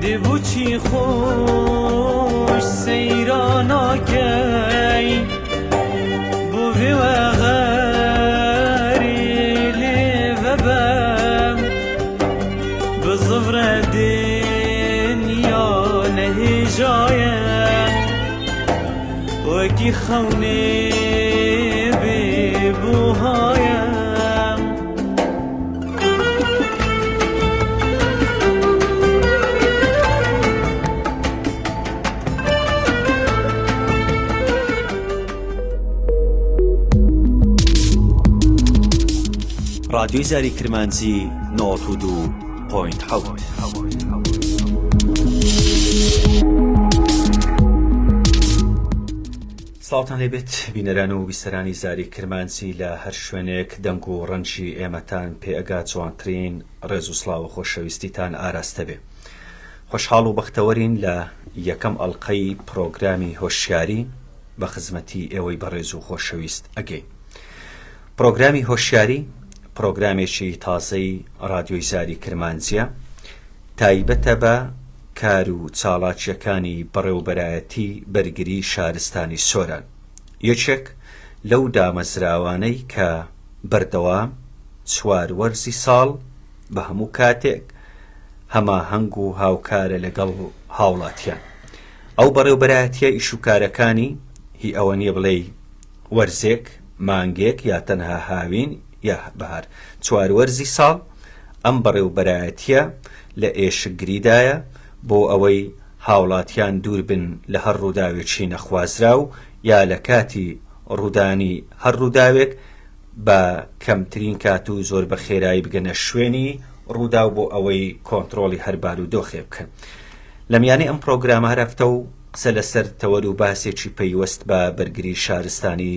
دێ بۆچی خۆش سەیرا ناکەی بۆ ڤێ وەغەرێ لێ ڤەبەم بزڤرە دنیا نەهێژایە وەکی خەونێ بێ بوهایە. ڕادیۆی زاری کرمانجی 92.7. سڵاوتان لێبێت بینەران و بیسەرانی زاری کرمانجی لە هەر شوێنێک دەنگ و ڕەنگی ئێمەتان پێ ئەگات جوانترین ڕێز و سڵاو و خۆشەویستیتان ئاراستە بێ. خۆشحاڵ و بەختەوەرین لە یەکەم ئەڵقەی پڕۆگرامی هۆشیاری بە خزمەتی ئێوەی بەڕێز و خۆشەویست ئەگەین. پڕۆگرامی هۆشیاری پڕۆگرامێکی تازەی ڕادیۆی زاری کرمانجیە تایبەتە بە کار و چاڵاکیەکانی بەڕێوبەرایەتی بەرگری شارستانی سۆران یەکێک لەو دامەزراوانەی کە بەردەوام چوار وەرزی ساڵ بە هەموو کاتێک هەماهەنگ و هاوکارە لەگەڵ هاوڵاتیان. ئەو بەڕێوبەرایەتیە ئیش و کارەکانی هی ئەوە نیە بڵێی وەرزێک، مانگێک یا تەنها هاوین یا بەهار، چوار وەرزی ساڵ ئەم بەڕێوبەرایەتیە لە ئێشکگریدایە بۆ ئەوەی هاوڵاتیان دوور بن لە هەر ڕووداوێکی نەخوازراو یا لە کاتی ڕوودانی هەر ڕووداوێک بە کەمترین کات و زۆر بە خێرایی بگەنە شوێنی ڕووداو بۆ ئەوەی کۆنتڕۆڵی هەر بارودۆخێ بکەن. لە میانەی ئەم پڕۆگرامە هەر هەفتە و قسە لەسەر تەوەر و باسێکی پەیوەست بە بەرگری شارستانی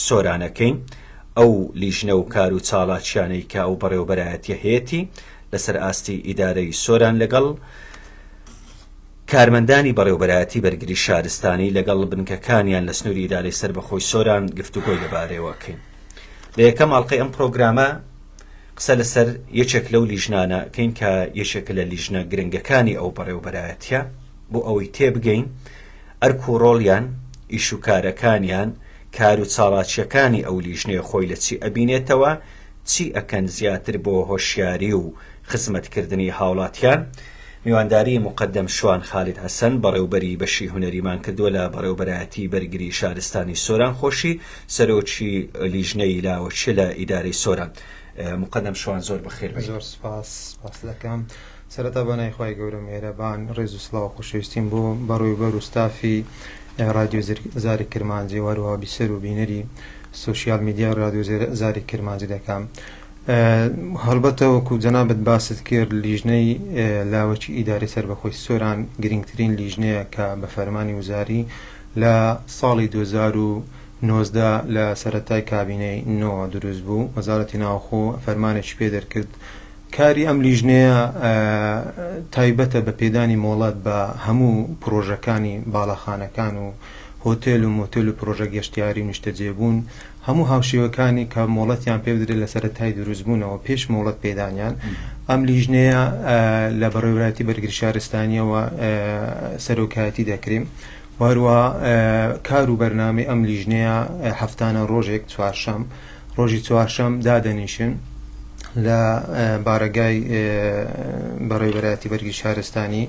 سۆران ئەکەین، ئەو لیژنە و کار و چاڵاکیانەی کە ئەو بەڕێوەبەرایەتیە هەیەتی لەسەر ئاستی ئیدارەی سۆران لەگەڵ کارمەندانی بەڕێوەبەرایەتی بەرگری شارستانی لەگەڵ بنکەکانیان لە سنووری ئیدارەی سەربەخۆی سۆران گفتوگۆی لەبارەیەوە ئەکەین. لە یەکەم ئاڵقەی ئەم پڕۆگرامە قسە لەسەر یەکێک لەو لیژنانە ئەکەین کە یەکێکە لە لیژنە گرنگەکانی ئەو بەڕێوەبەرایەتیە بۆ ئەوەی تێبگەین ئەرک و ڕۆڵیان، ئیش و کارەکانیان، کار و چاڵاکیەکانی ئەو لیژنەیە خۆی لە چی ئەبینێتەوە، چی ئەکەن زیاتر بۆ هۆشیاری و خزمەتکردنی هاوڵاتیان. میوانداری موقەدەم شوان خالید حەسەن بەڕێوبەری بەشی هونەریمان کردووە لە بەڕێوبەرایەتی بەرگری شارستانی سۆران خۆشی سەرۆکی لیژنەی لاوەکیە لە ئیدارەی سۆران. موقەدەم شوان زۆر بەخێر بێی. زۆر سوپاس سوپاس دەکەم. سەرەتا بە ناوی خوای گەورە میهرەبان ڕێز و سڵاو و خۆشەویستیم بۆ بەڕێوبەر و ستافی ڕادیۆ زاری کرمانجی و هەروەها بیسەر و بینەری سۆشیال میدیای ڕادیۆ زاری کرمانجی دەکەم. هەڵبەتە وەکو جەنابت باست کرد لیژنەی لاوەکی ئیدارەی سەربەخۆی سۆران گرنگترین لیژنەیە کە بە فەرمانی وزاری لە ساڵی 2019 لە سەرەتای کابینەی نۆ دروست بوو وەزارەتی ناوخۆ فەرمانێکی پێ دەرکرد کاری ئەم لیژنەیە تایبەتە بە پێدانی مۆڵەت بە هەموو پرۆژەکانی باڵەخانەکان و هۆتێل و مۆتێل و پرۆژە گەشتیاری و نیشتەجێبوون هەموو هاوشێوەکانی کە مۆڵەتیان پێ بدرێت لە سەرەتای دروستبوونەوە پێش مۆڵەت پێدانیان ئەم لیژنەیە لە بەڕێوەبەرایەتی بەرگری شارستانیەوە سەرۆکایەتی دەکرێت و هەروەها کار و بەرنامەی ئەم لیژنەیە هەفتانە ڕۆژێک چوارشەم ڕۆژی چوارشەم دادەنیشن لە بارەگای بەڕێوەبەرایەتی بەرگری شارستانی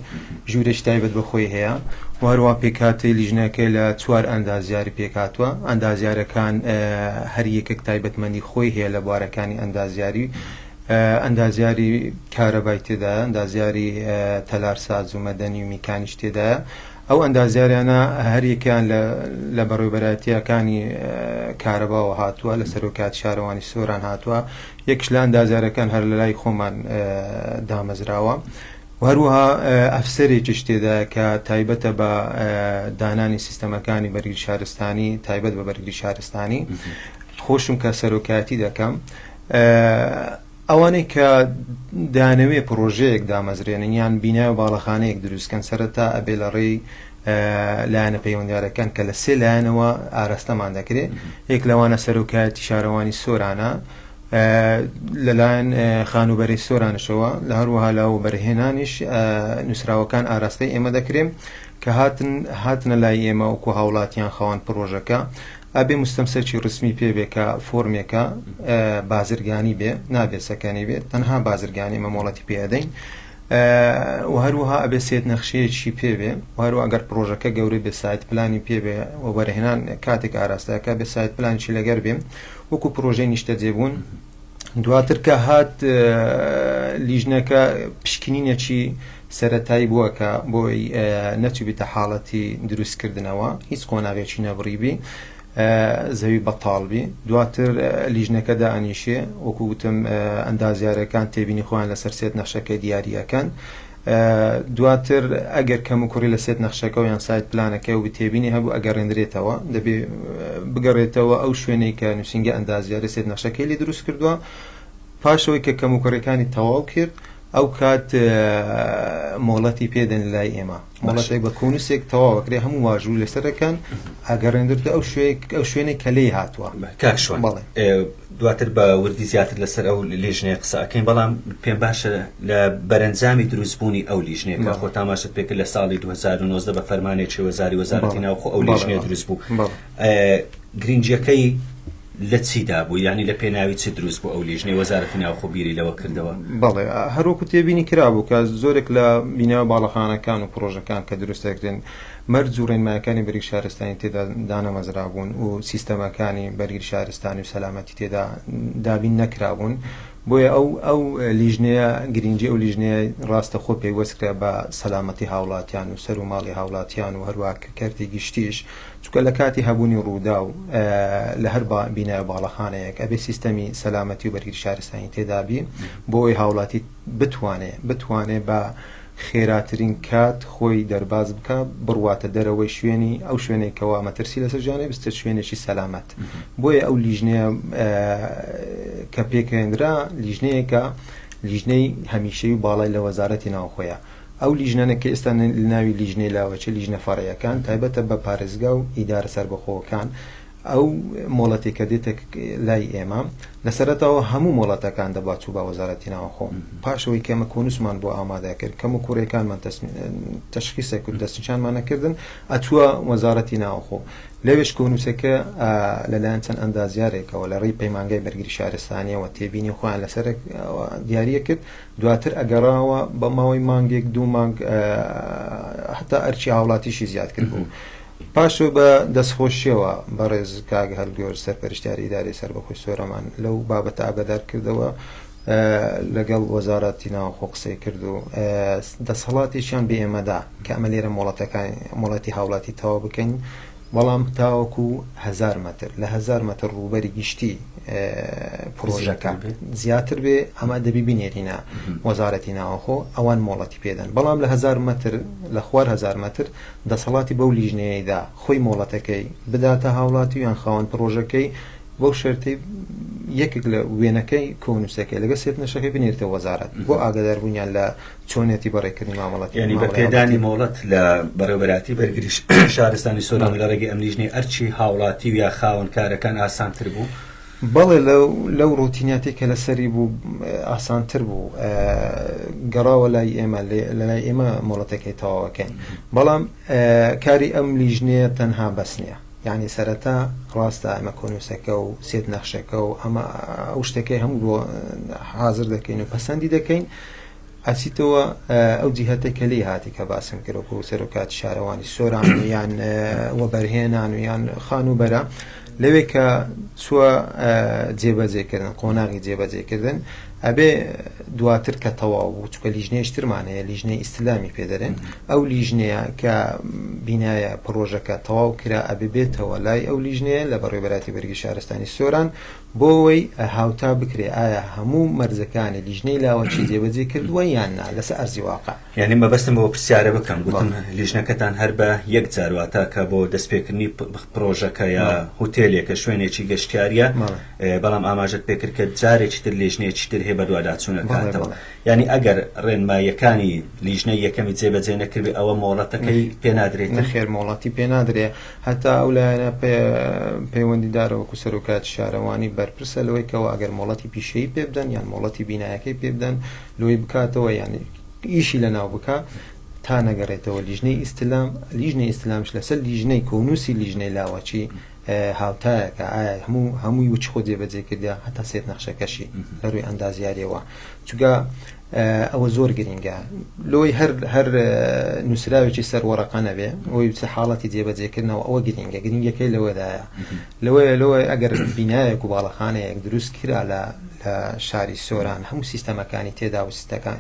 ژوورێکی تایبەت بە خۆی هەیە و هەروە پێکهاتەی لیژنەکەی لە چوار ئەندازیاری پێکهاتووە ئەندازیارەکان هەر یەکێک تایبەتمەندی خۆی هەیە لە بوارەکانی ئەندازیاری ئەندازیاری کارەبای تێدایە ئەندازیاری تەلارساز و مەدەنی و میکانیش تێدایە ئەو ئەندازیارانە هەریەکەیان لە بەڕێوەبەرایەتییەکانی کارەباوە هاتووە، لە سەرۆکایەتی شارەوانی سۆران هاتووە، یەکیش لە ئەندازیارەکان هەر لە لای خۆمان دامەزراوە و هەروەها ئەفسەرێکیش تێدایە کە تایبەتە بە دانانی سیستەمەکانی بەرگری شارستانی، تایبەت بە بەرگری شارستانی خۆشم کە سەرۆکایەتی دەکەم. ئەوانەی کە دەیانەوێ پڕۆژەیەک دامەزرێنن یان بینای و باڵەخانەیەک دروست کەن سەرەتا ئەبێ لە ڕێی لایەنە پەیوەندیارەکان کە لە سێ لایەنەوە ئاراستەمان دەکرێ یەک لەوانە سەرۆکایەتی شارەوانی سۆرانە. لەلایەن خانووبەرەی سۆرانشەوە لە هەروەها لە وەبەرهێنانیش نووسراوەکان ئاراستەی ئێمە دەکرێن کە هاتن هاتنە لای ئێمە وەکو هاوڵاتیان خاوەن پڕۆژەکە ئەبێ مستەمسەکی ڕسمی پێ بێ کە فۆرمێکە بازرگانی بێ نابێ سەکەنی بێت تەنها بازرگانی ئێمە مۆڵەتی پێ ئەدەین و هەروەها ئەبێ سێت نەخشەیەکی پێ بێ و هەروە ئەگەر پڕۆژەکە گەورە بێ site plan ی پێ بێ وەبەرهێنان کاتێک ئاراستەکە بێ site plan ی لەگەر بێ وەکو پڕۆژەی نیشتەجێبوون دواتر کە هات لیژنەکە پشکنینێکی سەرەتایی بووە کە بۆی نەچووبیتە حاڵەتی دروستکردنەوە هیچ قۆناغێکی نەبڕیبی زەوی بەتاڵ بی دواتر لیژنەکە دائەنیشێ وەکو وتم ئەندازیارەکان تێبینی خۆیان لەسەر سێت نەخشەکەی دیاریەکەن دواتر ئەگەر کەموکوڕی لە سێت نەخشەکە و یان site plan ەکە و تێبینی هەبوو ئەگەڕێندرێتەوە دەبێ بگەڕێتەوە ئەو شوێنەی کە نووسینگە ئەندازیاری سێت نەخشەکەی لێ دروست کردووە پاشەوەی کە کەموکوڕیەکانی تەواو کرد ئەو کات مۆڵەتی پێدەن لای ئێمە مۆڵەتێک بە کۆنووسێک تەواوەکرێ هەموو واژوو لەسەرەکەن ئەگەڕێندرێتە ئەو شوێک ئەو شوێنێک کە لێی هاتووە کاک شوان دواتر بە وردی زیاتر لەسەر ئەو لیژنەیە قسە ئەکەین بەڵام پێم باشە لە بەرەنجامی دروستبوونی ئەو لیژنەیە کە خۆ تاماشت پێکرد لە ساڵی 2019 بە فەرمانێکی وەزاری وەزارەتی ناوخۆ ئەو لیژنەیە دروست بوو گرنگیەکەی لە چیدا بوو یعنی لە پێناوی چ دروست بوو ئەو لیژنەی وەزارەتی ناوخۆ بیری لەوە کردەوە؟ بەڵێ هەروەکو تێبینی کرابوو کە زۆرێک لە بینا باڵەخانەکان و پڕۆژەکان کە دروست دەکرێن مەرج و ڕێنمایەکانی بەرگری شارستانی تێدا دانەمەزرابوون و سیستەمەکانی بەرگری شارستانی و سەلامەتی تێدا دابین نەکرابوون بۆیە ئەو ئەو لیژنەیە گرنگی ئەو لیژنەیە ڕاستەخۆ پەیوەست کرا بە سەلامەتی هاوڵاتیان و سەر و ماڵی هاوڵاتیان و هەروە کەرتی گشتیش چونکە لە کاتی هەبوونی ڕووداو لە هەر بینای و باڵەخانەیەک ئەبێ سیستەمی سەلامەتی و بەرگری شارستانی تێدابی بۆ ئەوەی هاوڵاتی بتوانێ بتوانێ بە خێراترین کات خۆی دەرباز بکا بڕواتە دەرەوەی شوێنی ئەو شوێنێک کەوا مەترسی لەسەر ژیانی بستە شوێنێکی سەلامەت بۆیە ئەو لیژنەیە کە پێکهێنرا لیژنەیەکە لیژنەی هەمیشەی و باڵای لە وەزارەتی ناوخۆیە ئەو لیژنانە کە ئێستا ناوی لیژنەی لاوەکی لیژنە فەڕیەکان تایبەتە بە پارێزگا و ئیدارە سەربەخۆکان ئەو مۆڵەتێک کە دێتە لای ئێمە لە سەرەتاوە هەموو مۆڵەتەکان دەبا چوو بە وەزارەتی ناوخۆ پاشەوەی کە ئێمە کۆنووسمان بۆ ئامادە کرد کەم و کوڕیەکانمان تەشخیصە کرد دەستنیشانمان نەکردن ئەچووە وەزارەتی ناوخۆ لەوێش کۆنووسەکە لەلایەن چەند ئەندازیارێکەوە لە ڕێی پەیمانگای بەرگری شارستانیەوە تێبینی خۆیان لەسەر دیاریە کرد دواتر ئەگەڕاوە بە ماوەی مانگێک دوو مانگ هەتا ئەرکی هاوڵاتیشی زیاد کرد بوو. پاشەوە بە دەستخۆشیەوە بەڕێز کاک هەلگۆر سەرپەرشتیاری ئیدارەی سەربەخۆی سۆرەمان لەو بابەتە ئاگادار کردەوە لەگەڵ وەزارەتی ناوخۆ قسەی کرد و دەسەڵاتێکیان بە ئێمەدا کە ئەمە لێرە مۆڵەتەکان مۆڵەتی هاوڵاتی تەواو بکەین بەڵام تاوەکو هەزار مەتر لە هەزار مەتر ڕووبەری گشتی پڕۆژەکە زیاتر بێ ئەمە دەبی بنێرینە وەزارەتی ناوەخۆ ئەوان مۆڵەتی پێدەن بەڵام لە هەزار مەتر لە خوار هەزار مەتر دەسەڵاتی بەو لیژنەیەدا خۆی مۆڵەتەکەی بداتە هاوڵاتی یان خاوەن پڕۆژەکەی بەو شەرتەی یەکێک لە وێنەکەی کۆنووسەکەی لەگە سێتنەشەکەی بنێرتە وەزارەت بۆ ئاگاداربوونیان لە چۆنێتی بەڕێکردنی مامەڵەتی یعنی بە پێدانی مۆڵەت لە بەڕێوەبەراتی بەرگری شارستانی سۆران لە ڕێگەی ئەم لیژنەی ئەرچی هاوڵاتی و یا خاوەن کارەکان ئاسانتر بوو؟ بەڵێ لەو ڕۆتیناتی کە لەسەری بوو ئاسانتر بوو گەڕاوە لای ئێمە لە لای ئێمە مۆڵەتەکەی تەواوەکەین بەڵام کاری ئەم لیژنەیە تەنها بەس نییە یعنی سەرەتا ڕاستە ئەمە کۆنووسەکە و سێت نەخشەکە و ئەمە ئەو شتەکەی هەموو بۆ حاضر دەکەین و پەسەندی دەکەین ئەچیتەوە ئەو جیهەتەی کە لێی هاتی کە باسم کرد وەکو سەرۆکاتی شارەوانی سۆران و یان وەبەرهێنان و یان خانووبەرە لەوێ کە چووە جێبەجێکردن قۆناغی جێبەجێکردن ئەبێ دواتر کە تەواو بوو چکە لیژنەیەشترمان هەیە لیژنەی ئیسلامی پێدەرێن ئەو لیژنەیە کە بینایە پڕۆژەکە تەواو کرا ئەبێ بێتەوە لای ئەو لیژنەیە لە بەڕێوەبەراتی بەرگری شارستانی سۆران بۆ ئەوەی هاوتا بکرێ ئایا هەموو مەرجەکانی لیژنەی لاوەکی جێبەجێ کردووە یان نا لەسەر ئەرزی واقع. یانی مەبەستم بەوە پرسیارە بکەم گوتم لیژنەکەتان هەر بە یەک جار واتە کە بۆ دەستپێکردنی پرۆژەکە یا هوتێلێکە شوێنێکی گەشتیاریە بەڵام ئاماژەت پێکرد کە جارێکی تر لیژنەیەکی تر هەیە. بەدواداچوون ئەکاتەوە. یانی ئەگەر ڕێنماییەکانی لیژنەی یەکەمی جێبەجێ نەکردبێ ئەوە مۆڵەتەکەی پێ نادرێت؟ نەخێر مۆڵەتی پێ نادرێ. هەتا ئەو لایەنە پەیوەندیدارە وەکو سەرۆکایەتی شارەوانی بەرپرسە لەوەی کەوا ئەگەر مۆڵەتی پیشەیی پێ بدەن یان مۆڵەتی بینایەکەی پێ بدەن لۆی بکاتەوە یان ئیشی لەناو بکا تا نەگەڕێتەوە لیژنەی ئیستلام، لیژنەی ئیستلامیش لەسەر لیژنەی کۆنووسی لیژنەی لاوەکی هاوتایەکە ئایا هەموو هەمووی وچ خۆ جێبەجێ کردە هەتا سێت نەخشەکەشی لە ڕووی ئەندازیاریەوە چونکە ئەوە زۆر گرینگە لۆی هەر هەر نووسراوێکی سەر وەڕەقە نەبێ ئەوی چ حاڵەتی جێبەجێکردنەوە ئەوە گرینگە گرینگەکەی لەوەدایە لەوەیە لەوەی ئەگەر بینایەک و باڵەخانەیەک دروست کرا لە لە شاری سۆران هەموو سیستەمەکانی تێدا و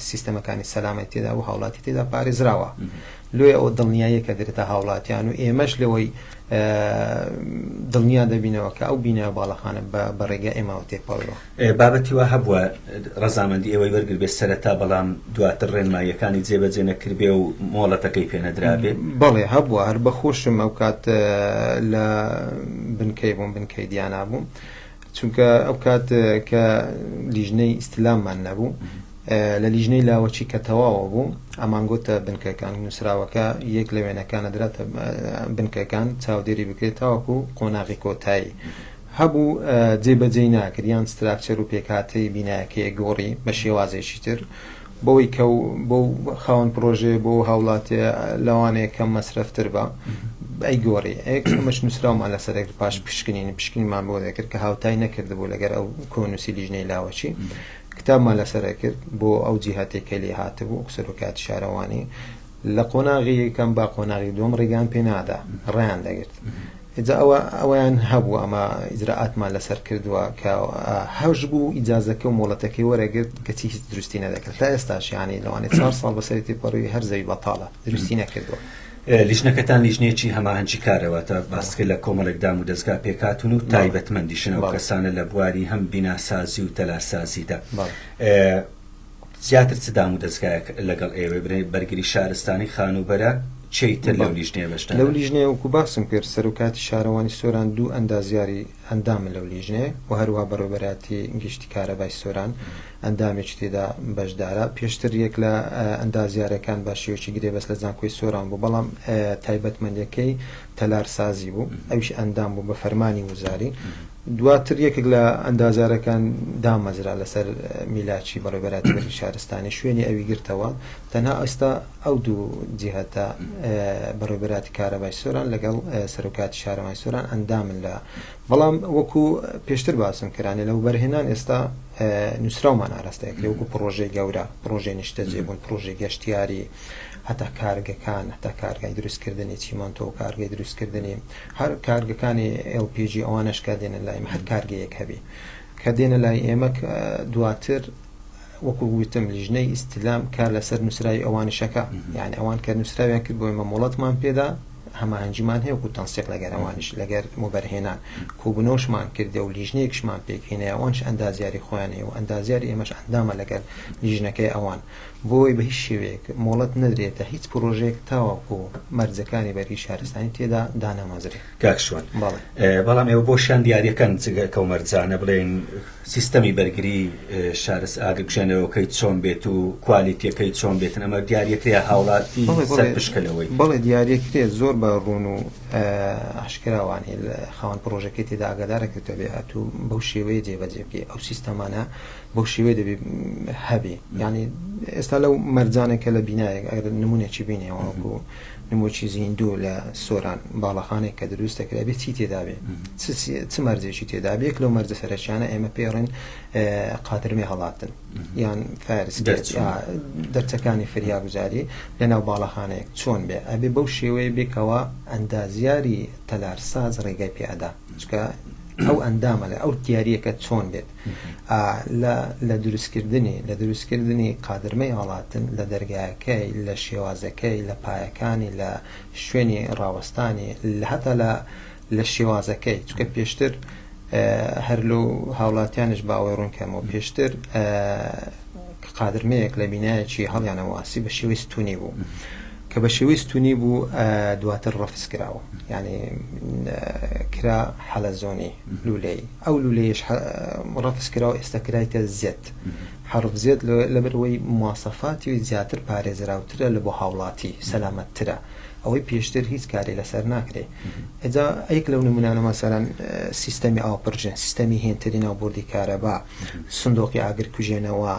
سیستەمەکانی سەلامەتی تێدا و هاوڵاتی تێدا پارێزراوە لۆیە ئەوە دڵنیاییەکە درێتە هاوڵاتیان و ئێمەش لەوەی دڵنیا دەبینەوە کە ئەو بینا باڵەخانە بە ڕێگای ئێمەوە تێپەڕیوە. بابەتی وا هەبووە ڕەزامەندی ئێوەی وەرگربێ سەرەتا بەڵام دواتر ڕێنماییەکانی جێبەجێ نەکردبێ و مۆڵەتەکەی پێ نەدرابێ؟ بەڵێ هەبووە، هەر بە خۆشم ئەو کات لە بنکەی بووم، بنکەی دیانا بووم، چونکە ئەو کات کە لیژنەی ئیستلاممان نەبوو لە لیژنەی لاوەکی کە تەواوە بوو ئەمانگوتە بنکەکان نووسراوەکە یەک لە وێنەکان ئەدراتە بنکەکان چاودێری بکرێت تاوەکو قۆناغی کۆتایی هەبوو جێبەجێی ناکرد یان structure و پێکهاتەی بینایەکەی گۆڕی بە شێوازێکی تر بەوەی کە بۆ خاوەن پرۆژەیە بۆ هاوڵاتیە لەوانەیە کەم مەسرەفتر بە ئەیگۆڕی ئەمەش نووسراومان لەسەر پاش پشکنین پشکنینمان بۆ دەکرد کە هاوتای نەکردبوو لەگەر ئەو کۆنووسی لیژنەی لاوەکی کتابمان لەسەر کرد بۆ ئەو جیهاتێک کە لێ هاتبوو سەرۆکاتی شارەوانی لە قۆناغی یەکەم با قۆناغی دووەم ڕێگان پێ نادا ڕێیان دەگرت ئیجا ئەوە ئەوەیان هەبوو ئەمە ئیجرائاتمان لەسەر کردووە کە هەش بوو ئیجازەکە و مۆڵەتەکەی وەرەگرت کەچی هیچ دروستی نەدەکرد تا ئێستاش یانی لەوانەیە چوار ساڵ بەسەری تێپەڕیوی هەر زەوی بەتاڵە دروستی نەکردووە. لیژنەکەتان لیژنەیەکی هەماهەنگی کارە واتە باستکرد لە کۆمەڵێک دام و دەزگا پێکهاتوون و تایبەتمەندیشن ئەو کەسانە لە بواری هەم بیناسازی و تەلارسازیدا. زیاتر چ دام و دەزگایەک لەگەڵ ئێوەی برێ بەرگری شارستانی خانووبەرە کێی تر لەو لیژنەیە بەشدارن؟ لەو لیژنەیە وەکو باسم کرد سەرۆکاتی شارەوانی سۆران دوو ئەندازیاری ئەندامن لەو لیژنەیە و هەروەها بەڕێوەبەرایەتی گشتی کارەبای سۆران ئەندامێکی تێدا بەشدارە پێشتر یەک لە ئەندازیارەکان بە شێوەیەکی گرێبەست لە زانکۆی سۆران بوو بەڵام تایبەتمەندیەکەی تەلارسازی بوو ئەویش ئەندام بوو بە فەرمانی وزاری دواتر یەکێک لە ئەندازیارەکان دامەزرا لەسەر میلاکی بەڕێوەبەرایەتی بەرگری شارستانی شوێنی ئەوی گرتەوە، تەنها ئێستا ئەو دوو جیهەتە بەڕێوەبەرایەتی کارەبای سۆران لەگەڵ سەرۆکایەتی شارەوانی سۆران ئەندامن لە بەڵام وەکو پێشتر باسم کرانێ لە وەبەرهێنان ئێستا نووسراومان ئاراستە ئەکرێ وەکو پڕۆژەی گەورە پڕۆژەی نیشتەجێبوون پڕۆژەی گەشتیاری هەتا کارگەکان هەتا کارگای دروستکردنی چیمەنتۆ و کارگەی دروستکردنی هەر کارگەکانی LPG ئەوانەش کە دێنە لای ئێمە هەر کارگەیەک هەبی کە دێنە لای ئێمە دواتر وەکو وتم لیژنەی ئیستلام کار لەسەر نووسراوی ئەوانیشەکە یعنی ئەوان کە نووسراویان کرد بۆ ئێمە مۆڵەتمان پێدا هەماهەنگیمان هەیە وەکو تەنسیق لەگەر ئەوانیش لەگەر وەبەرهێنان کۆبوونەوەشمان کردێ و لیژنەیەکشمان پێکهێنای ئەوانش ئەندازیاری خۆیان هەیە و ئەندازیاری ئێمەش ئەندامە لەگەر لیژنەکەی ئەوان بۆی بە هیچ شێوەیەک مۆڵەت نەدرێتە هیچ پرۆژەیەک تاوەکو مەرجەکانی بەرگری شارستانی تێدا دانامەزرێ. کاک شوان، بەڵێ. بەڵام ئێوە بۆشیان دیاریەکەن جگە کەو مەرجانە بڵێن سیستەمی بەرگری شارس ئاگرکوژێنەرەوەکەی چۆن بێت و کوالیتیەکەی چۆن بێتن ئەمە دیاریەکرێ هاوڵاتی بەڵێ، سەر بەڵێ. پشکە لەوەی؟ بەڵێ دیاریەکرێ زۆر بە ڕوون و ئاشکراوانەی خاوەن پرۆژەکەی تێدا ئاگادارە کردوە بێ ئەتوو بەو شێوەیە جێبەجێ بکەی ئەو سیستەمانە بەو شێوەیە دەبێ هەبێ یعنی ئێستا لەو مەرجانێک کە لە بینایەک ئەگەر نمونێکی بینێ وەکو نموچی زیندوو لە سۆران باڵەخانێک کە دروست دەکرێت بێ چی تێدا بێ چ مەرجێکی تێدا بێ یەک لەو مەرجە سەرەکیانە ئێمە پێڕێن قادرمێ هەڵاتن یان فارس دەرچەکانی فریاگوزاری لەناو باڵەخانەیەک چۆن بێ ئەبێ بەو شێوەیە بێکەوە ئەندازیاری تەلارساز ڕێگای پێ ئەدا چکە ئەو ئەندامە لە ئەو دیاریەکە چۆن بێت لە لە دروستکردنی لە دروستکردنی قادرمەی هەڵاتن لە دەرگایەکەی لە شێوازەکەی لە پایەکانی لە شوێنی ڕاوەستانی لە هەتا لە لە شێوازەکەی چونکە پێشتر هەر لۆ هاوڵاتیانش با ئەوەی ڕوون کەمەوە پێشتر قادرمەیەک لە بینایەکی هەڵیانەواسی بە شێوەی ستونی بوو. کە بە شێوەی ستونی بوو دواتر ڕەفز کراوە یعنی کرا حەلەزۆنی لولەی ئەو لولەیەش ڕەفز کراوە ئێستا کرایتە زێت حەرف زێت لەبەرئەوەی مواسەفاتی زیاتر پارێزراوترە لە بۆ هاوڵاتی سەلامەتترە ئەوەی پێشتر هیچ کارێ لەسەر ناکرێ ئەجا یەک لەو نمونانە مەسەلەن سیستەمی ئاوپرژێن سیستەمی هێنتری ناو بۆردی کارەبا سندۆقی ئاگر کوژێنەوە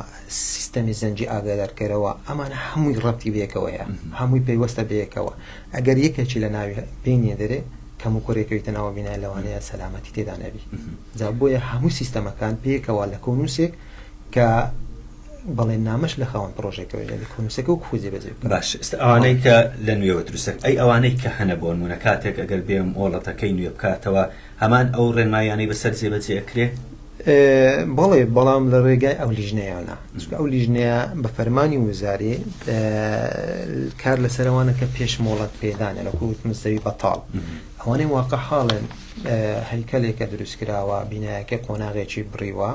سیستەمی زەنگی ئاگادارکەرەوە ئەمانە هەمووی ڕەبتی بەیەکەوەیە هەمووی پەیوەستە بەیەکەوە ئەگەر یەکێکی لە ناوی بینیە دەرێ کەم و کۆرێکەویتە ناوە بینای لەوانەیە سەلامەتی تێدا نەبی جا بۆیە هەموو سیستەمەکان پێکەوە لە کۆنووسێک کە بەڵێننامەش لە خاوەن پڕۆژەکەوە لە کۆنووسەکە و خۆی جێبەجێ بکات. باش ئێستا ئەوانەی کە لە نوێوە دروست دەکەن ئەی ئەوانەی کە هەنە بۆ نموونە کاتێک ئەگەر بێ مۆڵەتەکەی نوێ بکاتەوە هەمان ئەو ڕێنماییانەی بەسەر جێبەجێ ئەکرێ؟ بەڵێ بەڵام لە ڕێگای ئەو لیژنەیانە چونکە ئەو لیژنەیە بە فەرمانی وزاری کار لەسەرەوانە کە پێش مۆڵەت پێدانە لە وتم زەوی بەتاڵ ئەوانەی واقع حاڵن هەیکەلێکە دروستکراوە بینایەکەی قۆناغێکی بڕیوە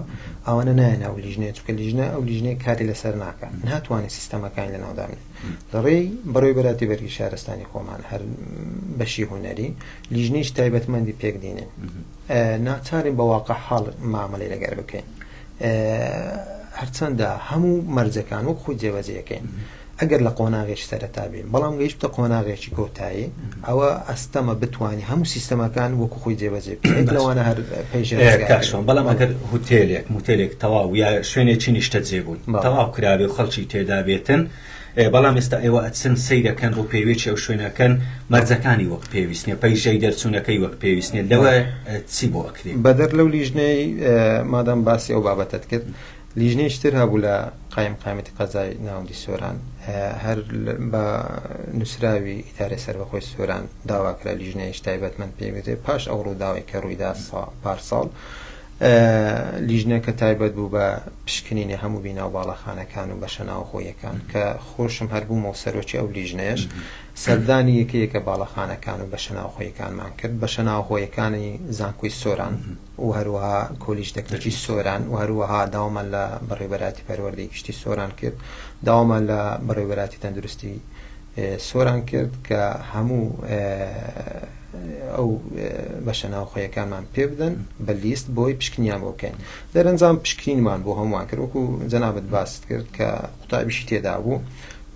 ئەوانە نایەنە ئەو لیژنەیە چونکە لیژنە ئەو لیژنەیە کاری لەسەر ناکە ناتوانێت سیستەمەکانی لەناو دابنێت لەڕێی بەڕێوەبەراتی بەرگری شارستانی خۆمان هەر بەشی هونەری لیژنەیەکی تایبەتمەندی پێک دێنین ناچارین بە واقع حاڵ مامەلەی لەگەر بکەین هەرچەندە هەموو مەرجەکان وەک خۆی جێبەجێەکەین ئەگەر لە قۆناغێکی سەرەتا بین بەڵام گەیشتە قۆناغێکی کۆتایی ئەوە ئەستەمە بتوانانی هەموو سیستەمەکان وەکو خۆی جێبەجێ بکەیت لەوانە هەر پەیژەکاشۆن بەڵام ئەگەر هوتێلێک موتێلێک تەواو یا شوێنێکی نیشتەجێ بوون تەواو کرابێ و خەڵکی تێدا بێتن بەڵام ئێستا ئێوە ئەچن سەیرەکەن ڕووپێویی ئەو شوێنەکەن مەرجەکانی وەک پێویست نیە پەیژەی دەرچوونەکەی وەک پێویست نیە لەوە چی بۆ ئەکرێ؟ بەدەر لەو لیژنەی مادام باسی ئەو بابەتەت کرد لیژنەیەکی تر هەبوو لە قایمقامیەتی قەزای ناوەندی سۆران هەر بە نووسراوی ئیدارەی سەربەخۆی سۆران داوا کرا لیژنەیەکی تایبەتمەند پێک بێت پاش ئەو ڕووداوەی کە ڕوویدا پارساڵ لیژنەکە تایبەت بوو بە پشکنینی هەموو بینا و باڵەخانەکان و بەشە ناوخۆیەکان کە خۆشم هەر بوومەوە سەرۆکی ئەو لیژنەیەش سەردانی یەکە یەکە باڵەخانەکان و بەشە ناوخۆیەکانمان کرد بەشە ناوخۆیەکانی زانکۆی سۆران و هەروەها کۆلیژ تەکنیکی سۆران و هەروەها داوامان لە بەڕێوەبەرایەتی پەروەردەی گشتی سۆران کرد داوامان لە بەڕێوەبەرایەتی تەندروستی سۆران کرد کە هەموو ئەو بەشە ناوخۆیەکانمان پێ بدەن بە لیست بۆی پشکنیان بۆ بکەین دەرەنجام پشکنینمان بۆ هەمووان کرد وەکو جەنابت باست کرد کە قوتابیشی تێدا بوو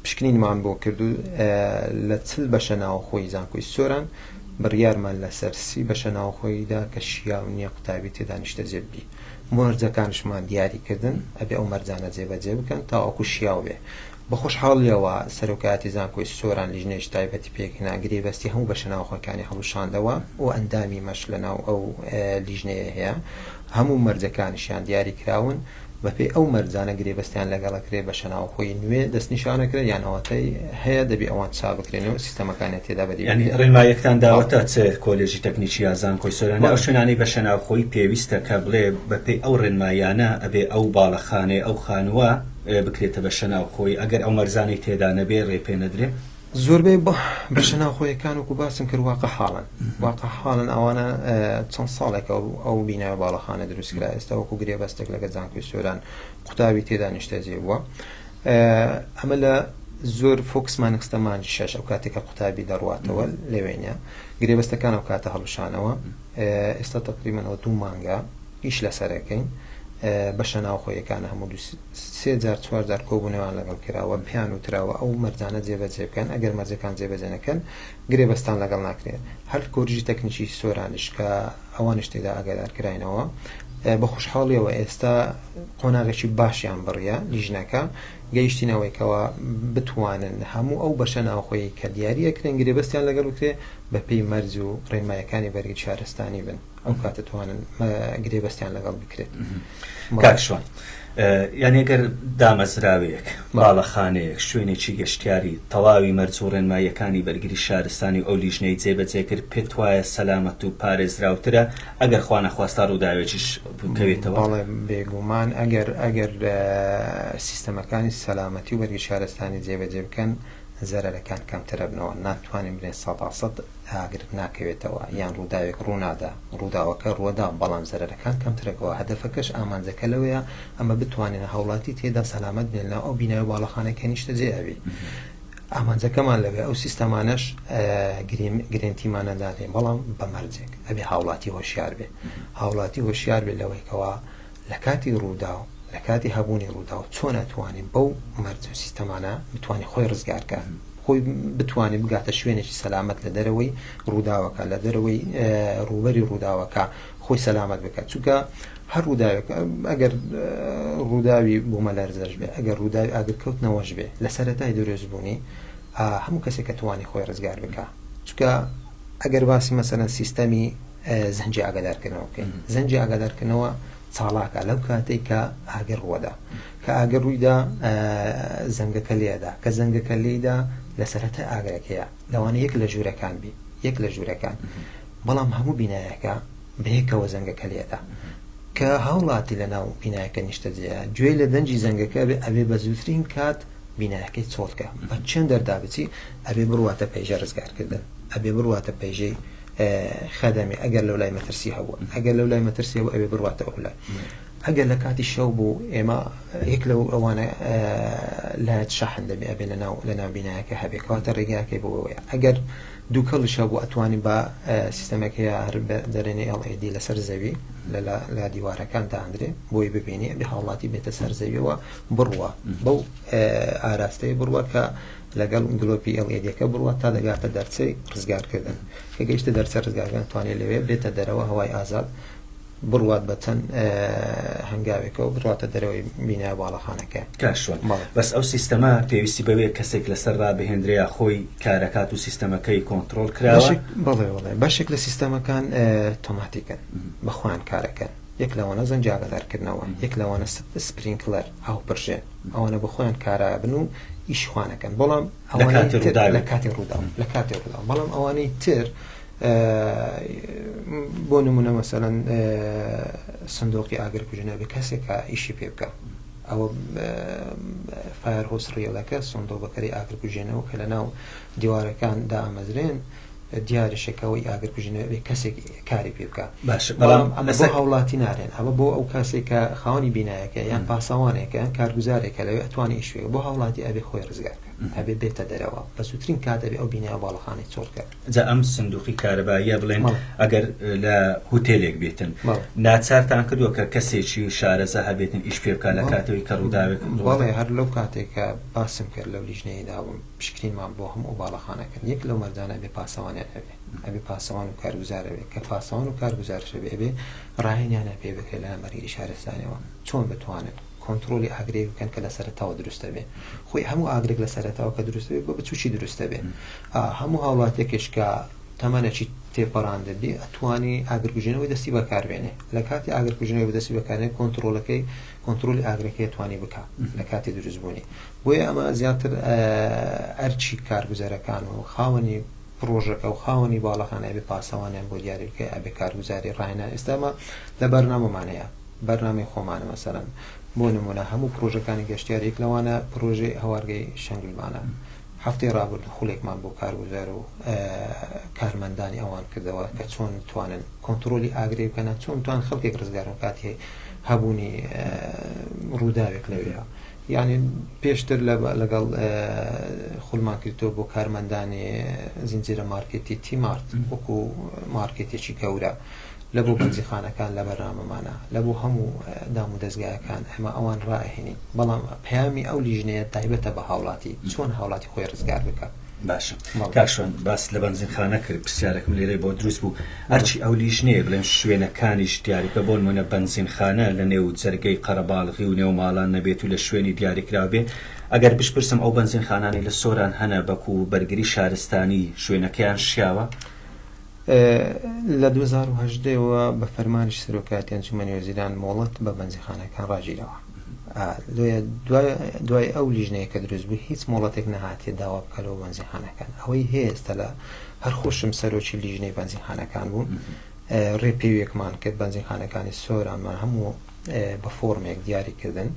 پشکنینمان بۆ کرد و لە چل بەشە ناوخۆی زانکۆی سۆران بڕیارمان لەسەر سی بەشە ناوخۆیی دا کە شیاو نییە قوتابی تێدا نیشتەجێ ببی. مەرجەکانشمان دیاری کردن، ئەبێ ئەو مەرجانە جێبەجێ بکەن تاوەکو شیاو بێ. بە خۆشحاڵییەوە سەرۆکایەتی زانکۆی سۆران لیژنەیەکی تایبەتی پێکهێنا، گرێبەستی هەموو بەشە ناوخۆیەکانی هەڵوشاندەوە و ئەندامی مەش لەناو ئەو لیژنەیە هەیە. هەموو مەرجەکانیشیان دیاری کراون. بەپێی ئەو مەرجانە گرێبەستیان لەگەڵ ئەکرێ بەشەناوخۆی نوێ دەستنیشان ئەکرێن یان ئەوەتەی هەیە دەبی ئەوان چا بکرێن و سیستەمەکانیان تێدا بەدی یانی بکرێ. ڕێنماییەکتان داوەتە چ کۆلێژی تەکنیکی یا زانکۆی سۆران یا ئەو بەڵێ. شوێنانەی بەشەناوخۆیی پێویستە کە بڵێ بەپێی ئەو ڕێنماییانە ئەبێ ئەو باڵەخانەیە ئەو خانووە بکرێتە بەشەناوخۆیی ئەگەر ئەو مەرجانەی تێدا نەبێ ڕێ پێ نەدرێ؟ زۆربەی بەشە ناوخۆیەکان وەکو باسم کرد واقع حاڵن واقع حاڵن ئەوانە چەند ساڵێکە ئەو بینای باڵەخانە دروست کرا ئێستا وەکو گرێبەستێک لەگە زانکۆی سۆران قوتابی تێدا نیشتەجێ بووە ئەمە لە زۆر فۆکسمان خستە مانگی شەش ئەو کاتێکە قوتابی دەڕواتەوە لەوێنە گرێبەستەکان ئەو کاتە هەڵوشانەوە ئێستا تقریبەنەوە دوو مانگە ئیش لەسەرەکەین بەشە ناوخۆیەکان هەموو سێ جار چوار جار کۆبوونەوەیان لەگەڵ کراوە، پێیان وتراوە ئەو مەرجانە جێبەجێ بکەن، ئەگەر مەرجەکان جێبەجێ نەکەن گرێبەستان لەگەڵ ناکرێت. هەر کۆلیژی تەکنیکی سۆرانیش کە ئەوانیش تێدا ئاگادار کراینەوە، بە خۆشحاڵیەوە ئێستا قۆناغێکی باشیان بڕیە لیژنەکە، گەیشتین ئەوەی کەوا بتوانن هەموو ئەو بەشە ناوخۆیی کە دیاری ئەکرێن گرێبەستیان لەگەڵ بکرێ بەپێی مەرج و ڕێنمایەکانی بەرگری شارستانی بن. ئەو کاتە توانن گرێبەستیان لەگەڵ بکرێت. کاک شوان یانی ئەگەر دامەزراوەیەک، باڵەخانەیەک، شوێنێکی گەشتیاری تەواوی مەرج و ڕێنماییەکانی بەرگری شارستانی و ئەو لیژنەی جێبەجێ کرد، پێت وایە سەلامەت و پارێزراوترە ئەگەر خوانەخواستە ڕووداوێکیش بکەوێتەوە؟ بەڵێ بێگومان ئەگەر ئەگەر سیستەمەکانی سەلامەتی و بەرگری شارستانی جێبەجێ بکەن زەرەرەکان کەمتر ئەبنەوە، ناتوانین بلێن سەداسەد ئاگر ناکەوێتەوە یان ڕووداوێک ڕوونادا، ڕووداوەکە ڕووەدا بەڵام زەرەرەکان کەمترەکەوە، هەدەفەکەش ئامانجەکە لەوەیە ئەمە بتوانین هاوڵاتی تێدا سەلامەت بێ لەناو ئەو بینای و باڵەخانەی کە نیشتەجێ ئەبی. ئامانجەکەمان لەوێ ئەو سیستەمانەش گرێنتیمانە دانێ بەڵام بە مەرجێک ئەبێ هاوڵاتی هۆشیار بێ هاوڵاتی هۆشیار بێ لەوەی کەوا لە کاتی ڕووداو لە کاتی هەبوونی ڕووداو چۆن ئەتوانێ بەو مەرج و سیستەمانە بتوانێ خۆی ڕزگار کە خۆی بتوانێ بگاتە شوێنێکی سەلامەت لە دەرەوەی ڕووداوەکە لە دەرەوەی ڕووبەری ڕووداوەکە خۆی سەلامەت بکات چونکە هەر ڕووداوێک ئەگەر ڕووداوی بوومەلەرزەش بێ ئەگەر ڕووداوی ئاگرکەوتنەوەش بێ لە سەرەتای دروستبوونی هەموو کەسێک کە توانی خۆی ڕزگار بکە چونکە ئەگەر باسی مەسەلەن سیستەمی زەنگی ئاگادارکردنەوە بکەین زەنگی ئاگادارکردنەوە چاڵاکە لەو کاتێک کە ئاگر ڕووەدا کە ئاگر ڕوویدا زەنگەکە لێدا کە زەنگەکە لێدا لە سەرەتا ئاگرەکەیە لەوانە یەک لە ژوورەکان بی یەک لە ژوورەکان بەڵام هەموو بینایەکە بەیەکەوە زەنگەکە لێدا کە هاوڵاتی لە ناو بینایەکە نیشتەجێیە گوێی لە دەنگی زەنگەکە بێ ئەبێ بە زووترین کات بینایەکەی چۆڵ کە بە چەند دەردا بچی ئەبێ بڕواتە پەیژە ڕزگارکردن ئەبێ بڕواتە پەیژەی خەدەمی ئەگەر لەو لای مەترسی هەبوو ئەگەر لەو لای مەترسی هەبوو ئەبێ بڕواتە ئەو لای ئەگەر لە کاتی شەو بوو ئێمە یەک لەو ئەوانە لایەت شەحن دەبێ ئەبێ لەناو لەناو بینایەکە هەبێ کەواتە ڕێگاکەی بۆ ئەوەیە ئەگەر دووکەڵیش هەبوو ئەتوانی بە سیستەمێک هەیە هەر دەرێنی LED لەسەر زەوی لە لە دیوارەکان داندرێ بۆی ببینی ئەبێ هاوڵاتی بێتە سەر زەویەوە بڕوا بەو ئاراستەیە بڕوا کە لەگەڵ گلۆپی LED ەکە بڕوا تا دەگاتە دەرچەی ڕزگارکردن کە گەیشتە دەرچە ڕزگارکردن توانێت لەوێ بێتە دەرەوە هەوای ئازاد بڕوات بە چەند هەنگاوێکەوە بڕواتە دەرەوەی بینا باڵەخانەکە. کاک شوان بەس ئەو سیستەمە پێویستی بەوەیە کەسێک لەسەر ڕابهێنرێ یا خۆی کارەکات و سیستەمەکەی کۆنتڕۆڵ کراوە؟ بەڵێ بەڵێ بەشێک لە سیستەمەکان تۆماتیکن بە خۆیان کارەکەن یەک لەوانە زەنگی ئاگادارکردنەوە یەک لەوانە sprinkler ئاو پرژێن ئەوانە بە خۆیان کارابن و ئیش خوانەکەن بەڵام ئەوانەی تر لە کاتی ڕووداو لە کاتی ڕووداو بەڵام ئەوانەی تر بۆ نمونە مەسەلەن سندۆقی ئاگر کوژێنەوە بێ کەسێکە ئیشی پێ بکە ئەوە fire hose reel ەکە سندۆقەکەری ئاگر کوژێنەوە کە لە ناو دیوارەکان دامەزرێن دیارشێکەوەی ئاگر کوژێنەوە بێ کەسێک کاری پێ بکە باش بەڵام ئەمە بۆ هاوڵاتی نارێن ئەمە بۆ ئەو کەسێک کە خاوەنی بینایەکە یان پاسەوانێکە یان کارگوزارێکە لەوێ ئەتوانێ ئیش پێ بۆ هاوڵاتی ئەبێ خۆی ڕزگار بکە ئەبێ بێتە دەرەوە بە زووترین کات ئەبێ ئەو بینایە باڵەخانەی چۆڵ کە. جا ئەم سندوقی کارەباییە بڵێن ئەگەر لە هوتێلێک بێتن ناچارتان کردووە کە کەسێکی شارەزا هەبێتن ئیش پێ بکات لە کاتەوەی کە ڕووداوێک بەڵێ هەر لەو کاتێک کە باسم کرد لەو لیژنەیە دابووم پشکنینمان بۆ هەموو ئەو باڵەخانە کرد یەک لەو مەرجانە ئەبێ پاسەوانیان هەبێ ئەبێ پاسەوان و کارگوزار هەبێ کە پاسەوان و کارگوزارش هەبێ ئەبێ ڕاهێنیان پێ بکرێت لەلایەن بەرگری شارستانیەوە چۆن بتوانن کۆنترۆلی ئاگرێک بکەن کە لە سەرەتاوە دروست دەبێ خۆی هەموو ئاگرێک لە سەرەتاوە کە دروست دەبێ بە بچوکی دروست دەبێ هەموو هاوڵاتیەکێش کە تەمەنێکی تێپەڕاندبی ئەتوانی ئاگرکوژێنەوەی دەستی بەکاربێنێ لە کاتی ئاگرکوژێنەوەی بەدەستی بەکارێ کۆنترۆلەکەی کۆنترۆلی ئاگرەکەی توانی بکە لە کاتی دروستبوونی بۆیە ئەمە زیاتر ئەرچی کارگوزەرەکان و خاوەنی پڕۆژەکە و خاوەنی باڵەخانە ئەبێ پاسەوانیان بۆ دیاری بکە ئەبێ کارگوزاری ڕاهێنان ئێستا ئەمە لە بەرنامەمان هەیە بەرنامەی خۆمانە مەسەلەن بۆ نمونە هەموو پرۆژەکانی گەشتیار یەک لەوانە پرۆژەی هەوارگەی شەنگلمانە هەفتەی ڕابردوو خولێکمان بۆ کارگوزار و کارمەندانی ئەوان کردەوە کە چۆن بتوانن کۆنترۆلی ئاگرێ بکەن چۆن توان خەڵکێک ڕزگار و کاتی هەبوونی ڕووداوێک لەوێ یعنی پێشتر لەگەڵ خولمان کردەوە بۆ کارمەندانی زنجیرە مارکێتی تیمارت وەکو مارکێتێکی گەورە لە بۆ بەنزیخانەکان لە بەرنامەمانە لە بۆ هەموو دام و دەزگایەکان ئێمە ئەوان ڕائەهێنین بەڵام پەیامی ئەو لیژنەیە تایبەتە بە هاوڵاتی چۆن هاوڵاتی خۆی ڕزگار بکات. باشە کاک شوان باست لە بەنزینخانە کرد پرسیارێکم لێرەی بۆ دروست بوو ئەرچی ئەو لیژنەیە بڵێن شوێنەکانیش دیاریکە بۆ نمونە بەنزینخانە لە نێو جەرگەی قەرەباڵغی و نێو ماڵان نەبێت و لە شوێنی دیاریکراو بێ ئەگەر بشپرسم ئەو بەنزینخانانەی لە سۆران هەنە بەکو بەرگری شارستانی شوێنەکەیان شیاوە؟ لە 2018 ەوە بە فەرمانی سەرۆکایەتی ئەنجومەنی وەزیران مۆڵەت بە بەنزیخانەکان ڕاگیراوە. لۆیە دوای ئەو لیژنەیە کە دروست بوو هیچ مۆڵەتێک نەهاتیە داوا بکە لەو بەنزیخانەکان. ئەوەی هەیە ئێستا لە هەر خۆشم سەرۆکی لیژنەی بەنزینخانەکان بووم ڕێپێویەکمان کرد بەنزینخانەکانی سۆرانمان هەموو بە فۆرمێک دیاری کردن.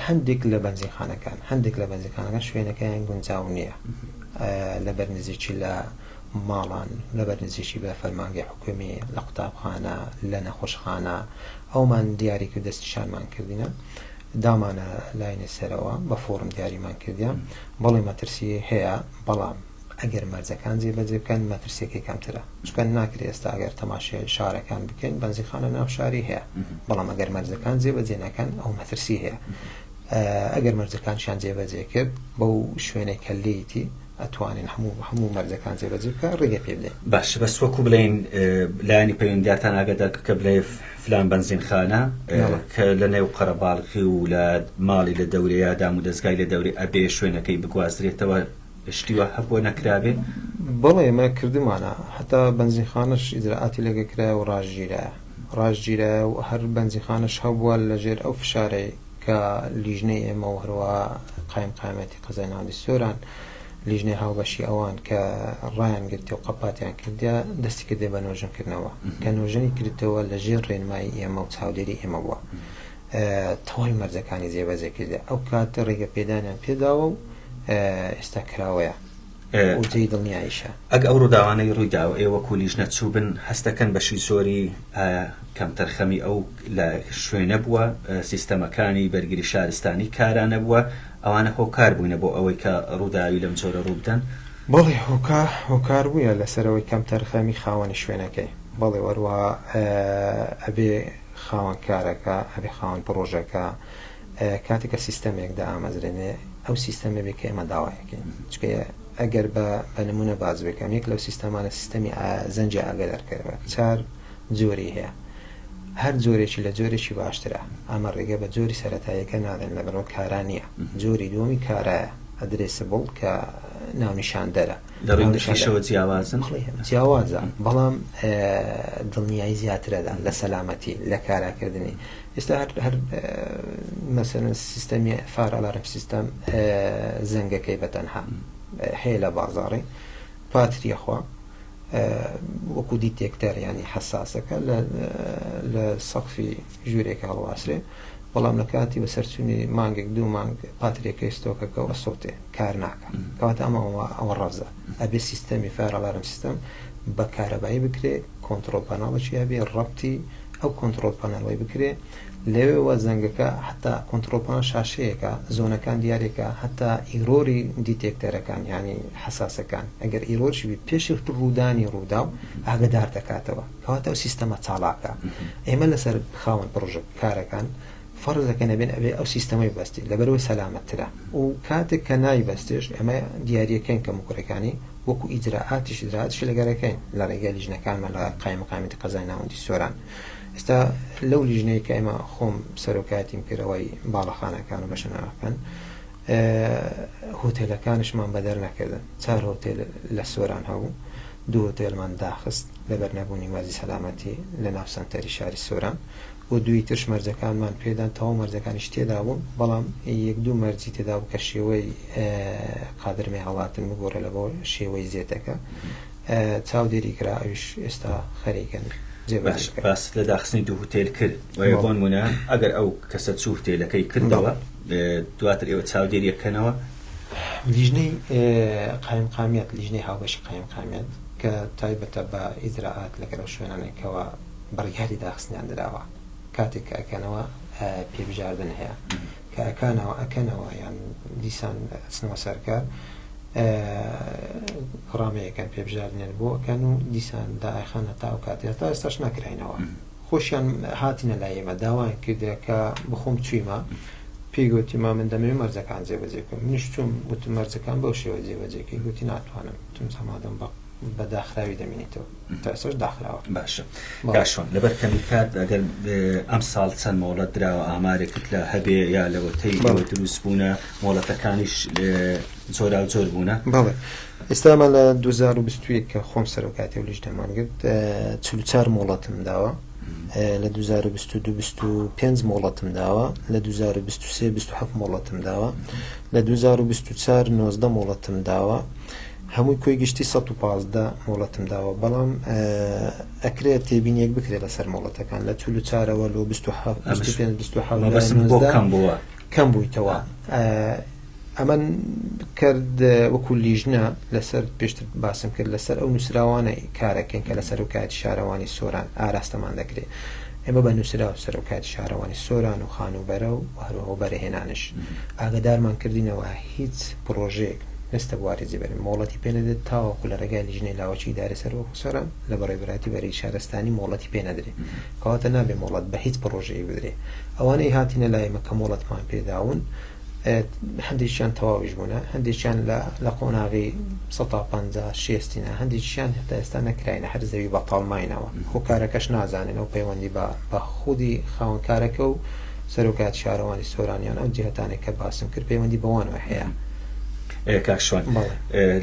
هەندێک لە بەنزینخانەکان هەندێک لە بەنزینخانەکان شوێنەکەیان گونجاو نییە لەبەر نزیکی لە ماڵان لەبەر نزیکی بە فەرمانگەی حکومی لە قوتابخانە لە نەخۆشخانە ئەومان دیاری کرد دەستنیشانمان کردینە. دامانە لاینە سەرەوە بە فۆرم دیاریمان کردیان بەڵێ مەترسی هەیە بەڵام ئەگەر مەرجەکان جێبەجێ بکەن مەترسیەکەی کەمترە چونکە ناکرێت ئێستا ئەگەر تەماشای شارەکان بکەین بەنزینخانە ناو شاری هەیە بەڵام ئەگەر مەرجەکان جێبەجێ نەکەن ئەو مەترسی هەیە ئەگەر مەرجەکانشیان جێبەجێ کرد بەو شوێنێک کە لێیتی ئەتوانین هەموو هەموو مەرجەکان جێبەجێ بکە ڕێگە پێ بدەین. باشە بەس وەکو بڵێین لایەنی پەیوەندیدارتان ئاگادار کرد کە بڵێ فلان بەنزینخانە کە لە نێو قەرەباڵغی و لە ماڵی لە دەورێ یا دام و دەزگای لە دەورێ ئەبێ شوێنەکەی بگوازرێتەوە شتی وا هەبووە نەکرابێ؟ بەڵێ ئێمە کردمانە هەتا بەنزینخانەش ئیجرائاتی لەگە کرایە و ڕاشگیرایە ڕاشگیرایە و هەر بەنزینخانەش هەبووە لەژێر ئەو فشارەی کە لیژنەی ئێمە و هەروەها قایمقامیەتی قەزای ناوەندی سۆران لیژنەی هاوبەشی ئەوان کە ڕایان گرتێ و قەپاتیان کردە دەستی کردێ بە نۆژەن کردنەوە کە نۆژەنی کردەوە لە ژێر ڕێنمایی ئێمە و چاودێری ئێمە بووە تەواوی مەرجەکانی جێبەجێ کردە ئەو کات ڕێگە پێدانیان پێداوە و ئێستا کراوەیە و جێی دڵنیاییشە. ئەگە ئەو ڕووداوانەی ڕوویداوە ئێوە وەکو لیژنە چووبن هەستەکەن بەشی زۆری ئایا کەمتەرخەمی ئەو لە شوێنە بووە سیستەمەکانی بەرگری شارستانی کارا نەبووە ئەوانە هۆکار بووینە بۆ ئەوەی کە ڕووداوی لەم جۆرە ڕووبدەن؟ بەڵێ هۆکار هۆکار بوویە لەسەرەوەی کەمتەرخەمی خاوەنی شوێنەکەی بەڵێ وەروەها ئەبێ خاوەن کارەکە ئەبێ خاوەن پڕۆژەکە کاتێک کە سیستەمێک دائامەزرێنێ ئەو سیستەمە بێ کە ئێمە داوای ئەکەین چونکە ئەگەر بە بە نمونە باس بکەم یەک لەو سیستەمانە سیستەمی زەنگی ئاگادارکەرەوە چار جۆری هەیە هەر جۆرێکی لە جۆرێکی باشترە ئەمە ڕێگە بە جۆری سەتاییەکە نادەن لەبەرەوە کارا نییە جۆری دووەمی کارایە addressable کە ناونیشاندەرە لە ڕووی نرخیشەوە جیاوازن؟ جیاوازە بەڵام دڵنیایی زیاترەدا لە سەلامەتی لە کاراکردنی ئێستا هەر هەر مەسەلەن سیستەمی fire alarm system زەنگەکەی بە تەنها هەیە لە بازاڕی پاتریە خوا وەکو detector ینی حساسەکە لە سەقفی ژوورێکە هەڵواسرێ بەڵام لە کاتی بەسەرچوونی مانگێک دوو مانگ پاتریەکەی ستۆکەکە و ئەسۆتێ کار ناکە کەواتە ئەمە ئەوە ڕەفزە ئەبێ سیستەمی fire alarm system بە کارەبایی بکرێ control panel ێکی هەبێ ڕەبتی ئەو control panel ەی بکرێ لەوێوە زەنگەکە حتا control panel شاشەیەکە زۆنەکان دیارێکە حتا error ی detector ەکان یعنی حساسەکان ئەگەر error ش بی پێش ڕوودانی ڕووداو ئاگدار دەکاتەوە کەواتە ئەو سیستەمە چاڵاکە ئێمە لەسەر خاوەن پڕۆژە کارەکان فەرز دەکەین ئەبێن ئەبێ ئەو سیستەمەی بەستین لەبەرئەوەی سەلامەتترە و کاتێک کە نایبەستێش ئێمە دیاریەکەین کەموکوڕیەکانی وەکو ئیجرائاتیش ئیجرائاتیشی لەگەرەکەین لە ڕێگای لیژنەکانمان لە قایمقامیەتی قەزای ناوەندی سۆران ئێستا لەو لیژنەی کە ئێمە خۆم سەرۆکایەتیم کردەوەی باڵەخانەکان و بەشەناکان هۆتێلەکانشمان بەدەر نەکردن چار هۆتێل لە سۆران هەبوو دوو هۆتێلمان داخست لەبەر نەبوونی مەرجی سەلامەتی لە ناو سەنتەری شاری سۆران و دووی ترش مەرجەکانمان پێدان تەواو مەرجەکانیش تێدا بوون بەڵام یەک دوو مەرجی تێدا بوو کە شێوەی قادرمەی هەڵاتن بگۆڕێ لە بۆ شێوەی زێتەکە چاودێری کرا ئەویش ئێستا خەریکن باش باس لە داخستنی دوو هوتێل کرد وایە بۆ نمونە ئەگەر ئەو کەسە چوو هوتێلەکەی کردەوە دواتر ئێوە چاودێریەکەنەوە لیژنەی قایمقامیەت لیژنەی هاوبەشی قایمقامیەت کە تایبەتە بە ئیجرائات لەگەڵ ئەو شوێنانەی کەوا بڕیاری داخستنیان دراوە کاتێک کە ئەکەنەوە پێبژاردن هەیە کە ئەکانەوە ئەکەنەوە یان دیسان ئەچنەوە سەرکار ڕامەیەکەن پێبژاردنیان بۆ ئەکەن و دیسان دائخان هەتا ئەو کاتێ هەتا ئێستاش نەکراینەوە خۆشیان هاتنە لای ئێمە داوایان کردە کە بخۆم چوویمە پێی گوتی ما من دەمەوێت مەرجەکان جێبەجێ بکەم منیش چووم وتم مەرجەکان بەو شێوە جێبەجێکەی گوتی ناتوانم وتم سامادەم بە بە داخراوی دەمینیتەوە تا ئێستاش داخراوە. باشە کاک شوان لەبەر کەمی کات ئەگەر ئەم ساڵ چەند مۆڵەت دراوە ئامارێکت لە هەبێ یا لەوەتەی ئەوە دروست بوونە مۆڵەتەکانیش جۆرا و جۆر بوونە؟ بەڵێ ئێستامان لە 2021 کە خۆم سەرۆکاتی و لیژنەمان گرت 44 مۆڵەتم داوە لە 2022 25 مۆڵەتم داوە لە 2023 27 مۆڵەتم داوە لە 2024 19 مۆڵەتم داوە هەمووی کۆی گشتی 115 مۆڵەتم داوە بەڵام ئەکرێت تێبینیەک بکرێت لەسەر مۆڵەتەکان لە 44ەوە لۆ 25 27 کەم بووە کەم بوویتەوە ئەمە کرد وەکو لیژنە لەسەر پێشتر باسم کرد لەسەر ئەو نووسراوانە کارەکەین کە لەسەر و کاتی شارەوانی سۆران ئاراستەمان دەکرێت. ئێمە بە نووسراو سەرۆکایەتی شارەوانی سۆران و خانووبەرە و هەروەها وەبەرهێنانش ئاگادارمان کردینەوە هیچ پڕۆژەیەک نەچتە بواری جێبەجێ مۆڵەتی پێ نەدرێت تاوەکو لە ڕێگای لیژنەی لاوەکی ئیدارەی سەربەخۆی سۆران لە بەڕێوەبەرایەتی بەرگری شارستانی مۆڵەتی پێ نەدرێ کەواتە نابێ مۆڵەت بە هیچ پڕۆژەیەک بدرێ ئەوانەی هاتینە لای ئێمە کە مۆڵەتمان پێداون هەندێکیان تەواویش بوونە هەندێکیان لە قۆناغی 150 شێستینە هەندێکیان هەتا ئێستا نەکراینە هەر زەوی بەتاڵ ماینەوە هۆکارەکەش نازانین ئەو پەیوەندی بە بە خودی خاوەنکارەکە و سەرۆکایەتی شارەوانی سۆرانیان ئەو جیهتانێک کە باسم کرد پەیوەندی بەوانەوە هەیە. کاک شوان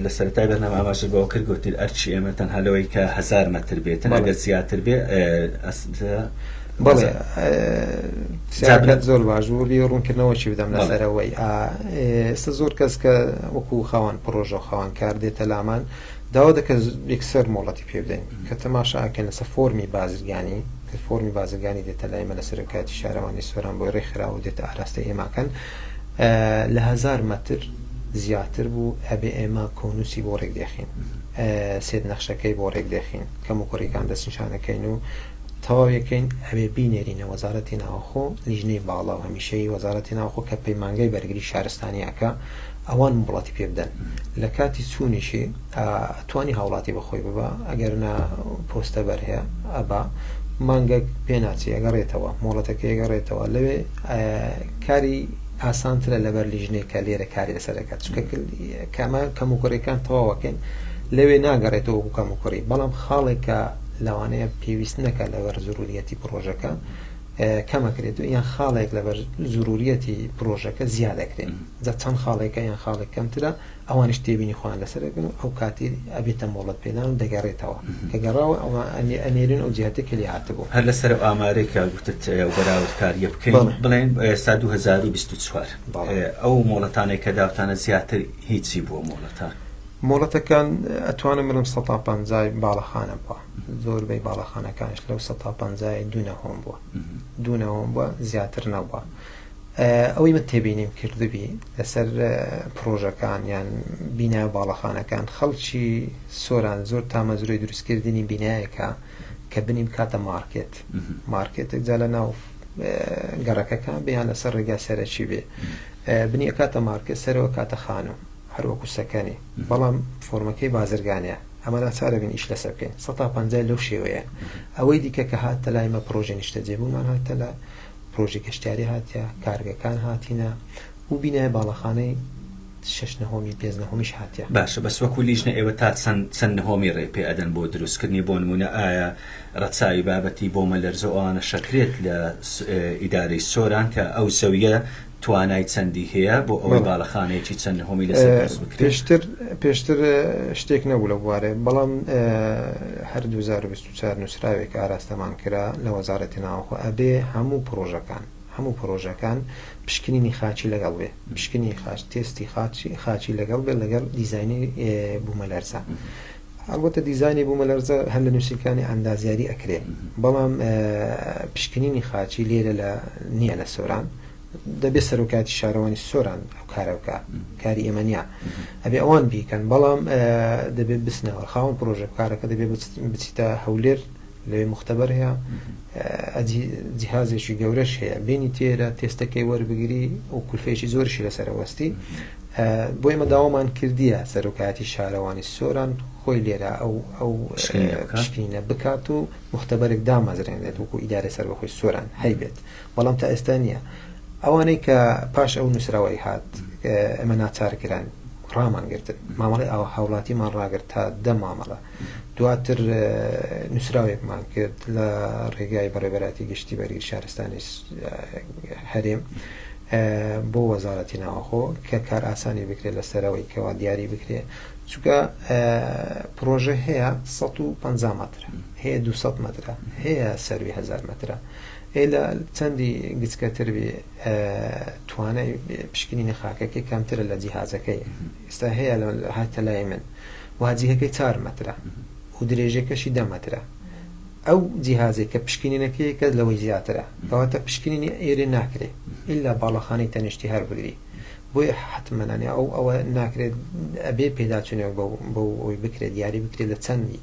لە سەرەتای بەرنامە ئاماژەت بەوە کرد گوتت ئەرکی ئێمە تەنها لەوەی کە هەزار مەتر بێتن ئەگەر زیاتر بێ بەڵێ پرسیارەکەت زۆر باش بوو بی ڕوونکردنەوەکی بدەم لەسەرەوەی ئێستا زۆر کەس کە وەکو خاوەن پرۆژە و خاوەن کار دێتە لامان داوا دەکە یەکسەر مۆڵەتی پێ بدەین کە تەماشا ئەکەین لەسەر فۆرمی بازرگانی کە فۆرمی بازرگانی دێتە لای مە لە سەرۆکایەتی شارەوانی سۆران بۆی ڕێکخراوە دێتە ئاراستەی ئێماکەن لە هەزار مەتر زیاتر بوو ئەبێ ئێمە کۆنووسی بۆ ڕێک دێخین سێت نەخشەکەی بۆ ڕێک دێخین کەم و کوڕیکان دەستنیشانەکەین و تەواویەکەین ئەبێ بینێرینە وەزارەتی ناوخۆ لیژنەی باڵا و هەمیشەیی وەزارەتی ناوخۆ کە پەیمانگای بەرگری شارستانی ئەکا ئەوان مۆڵەتی پێ بدەن لە کاتی چوونیشی ئەتوانی هاوڵاتی بەخۆی ببا ئەگەر نا پۆستە بەر هەیە ئەبا مانگەک پێ ناچێ ئەگەڕێتەوە مۆڵەتەکەی ئەگەڕێتەوە لەوێ کاری ئاسانترە لەبەر لیژنەی کە لێرە کاری لەسەر دەکات چونکە کەمە کەموکوڕیەکان تەواوەکەین لەوێ ناگەڕێتەوە بۆ کەموکوڕی بەڵام خاڵێک کە لەوانەیە پێویست نەکات لەبەر زروریەتی پڕۆژەکە کەمەکرێت و یان خاڵێک لەبەر زروریەتی پڕۆژەکە زیاد دەکرێت جا چەند خاڵێکە یان خاڵێک کەمترە ئەوانیش تێبینی خۆیان لەسەر دەکەن و ئەو کاتی ئەبێتە مۆڵەت پێدان و دەگەڕێتەوە کە گەڕاوە ئەوە ئەنێرن ئەو جیهەتە کە لێ هاتبوو. هەر لەسەر ئەو ئامارەی کە گوتت ئەو بەراوردکارییە بکەین بڵێن ئێستا 2024 ئەو مۆڵەتانەی کە داوتانە زیاتر هیچی بووە مۆڵەتە؟ مۆڵەتەکان ئەتوانم بڵێم سەتا پەنجای باڵەخانە بووە زۆربەی باڵەخانەکانیش لەو سەتا پەنجای دوو نەهۆم بووە دوو نەهۆم بووە زیاتر نەبووە. ئەوەی من تێبینیم کردبی لەسەر پڕۆژەکان یان بینا و باڵەخانەکان خەڵکی سۆران زۆر تامەزرۆی دروستکردنی بینایەکە کە بنی بکاتە مارکێت مارکێتێک جا لە ناو گەڕەکەکان بێ یان لەسەر ڕێگا سەرەکی بێ بنی ئەکاتە مارکێت سەرەوە کاتە خانوو هەروەکو سەکەنی بەڵام فۆرمەکەی بازرگانە ئەمە ناچارە بین ئیش لەسەر بکەین سەتا پەنجای لەو شێوەیە ئەوەی دیکە کە هاتە لای مە پڕۆژەی نیشتەجێبوونمان هاتە لای پرۆژەی گەشتیاری هاتیە، کارگەکان هاتینە و بینای باڵەخانەی شەش نهۆمی پێنج نهۆمیش هاتیە. باشە بەس وەکو لیژنە ئێوە تا چەند چەند نهۆمی ڕێ پێ ئەدەن بۆ دروست کردنی بۆ نمونە ئایا ڕەچاوی بابەتی بۆمەلەرزە و ئەوانەش ئەکرێت لە ئیدارەی سۆران کە ئەو زەویە توانای چەندی هەیە بۆ ئەوەی باڵەخانەیەکی چەند نهۆمی لەسەر دروست بکرێت؟ پێشتر پێشتر شتێک نەبوو لەو بوارە بەڵام هەر 2024 نووسراوێک ئاراستەمان کرا لە وەزارەتی ناوخۆ ئەبێ هەموو پڕۆژەکان هەموو پڕۆژەکان پشکنینی خاچی لەگەڵ بێ پشکنینی خاچ تێستی خاچی خاچی لەگەڵ بێ لەگەڵ دیزاینی بوومەلەرزە ئەڵبەتە دیزاینی بوومەلەرزە هەر لە نووسینکانی ئەندازیاری ئەکرێ بەڵام پشکنینی خاچی لێرە لە نییە لە سۆران دەبێ سەرۆکایەتی شارەوانی سۆران ئەو کارە بکە کاری ئێمە نییە ئەبێ ئەوان بیکەن بەڵام دەبێت بچنەوە خاوەن پرۆژە کارەکە دەبێ بچیتە هەولێر لەوێ مختبەر هەیە جیهازێکی گەورەش هەیە بینی تێرە تێستەکەی وەربگری و کولفەیەکی زۆرشی لەسەر وەستی بۆ ئێمە داوامان کردیە سەرۆکایەتی شارەوانی سۆران خۆی لێرە ئەو ئەو پشکنینە بکات و مختبەرێک دامەزرێنێت وەکو ئیدارە سەربەخۆی سۆران هەیبێت بەڵام تا ئێستا نییە ئەوانەی کە پاش ئەو نووسراوەی هات ئەمە ناچار کران ڕامان گرتن مامەڵی ئەوە هاوڵاتیمان ڕاگرت تا دە مامەڵە دواتر نووسراوێکمان کرد لە ڕێگای بەڕێبەراتی گشتی بەرگری شارستانی هەرێم بۆ وەزارەتی ناوەخۆ کە کار ئاسانی بکرێت لە سەرەوەی کەوا دیاری بکرێت چونکە پرۆژە هەیە 150 مەترە هەیە 200 مەترە هەیە سەروی 1000 مەترە ئێ لە چەندی گچکەتر بێ توانای پشکنینی خاکەکەی کەمترە لە جیهازەکەی ئێستا هەیە هاتە لای من واجیهەکەی چار مەترە و درێژەکەشی دە مەترە ئەو جیهازێک کە پشکنینەکەی کە لەوەی زیاترە کەواتە پشکنینی ئێرێ ناکرێ ئللا باڵەخانەی تەنیشتی هەر بگری بۆیە حتممەنانی ئەو ئەوە ناکرێت ئەبێ پێداچوونێک بەو ئەوی بکرێت دیاری بکرێت لە چەندی